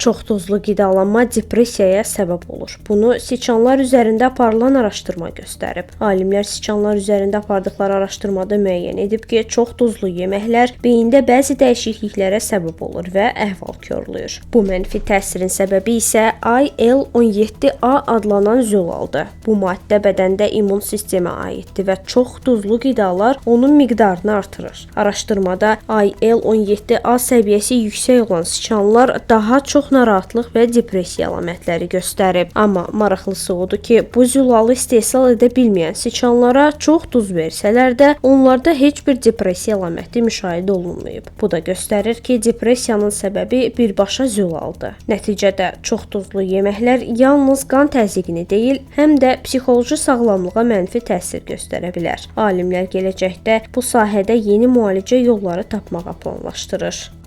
Çox duzlu qidalanma depressiyaya səbəb olur. Bunu siçanlar üzərində aparılan araşdırma göstərib. Alimlər siçanlar üzərində apardıqları araşdırmada müəyyən edib ki, çox duzlu yeməklər beyində bəzi dəyişikliklərə səbəb olur və əhval korlayır. Bu mənfi təsirin səbəbi isə IL-17A adlanan zülaldır. Bu maddə bədəndə immun sistemə aiddir və çox duzlu qidalar onun miqdarını artırır. Araşdırmada IL-17A səviyyəsi yüksək olan siçanlar daha çox narahatlıq və depressiya əlamətləri göstərib. Amma maraqlısı odur ki, bu zülalı istehsal edə bilməyən siçanlara çox duz versələr də, onlarda heç bir depressiya əlaməti müşahidə olunmayıb. Bu da göstərir ki, depressiyanın səbəbi birbaşa zülaldır. Nəticədə çox duzlu yeməklər yalnız qan təzyiqini deyil, həm də psixoloji sağlamlığa mənfi təsir göstərə bilər. Alimlər gələcəkdə bu sahədə yeni müalicə yolları tapmağı planlaşdırır.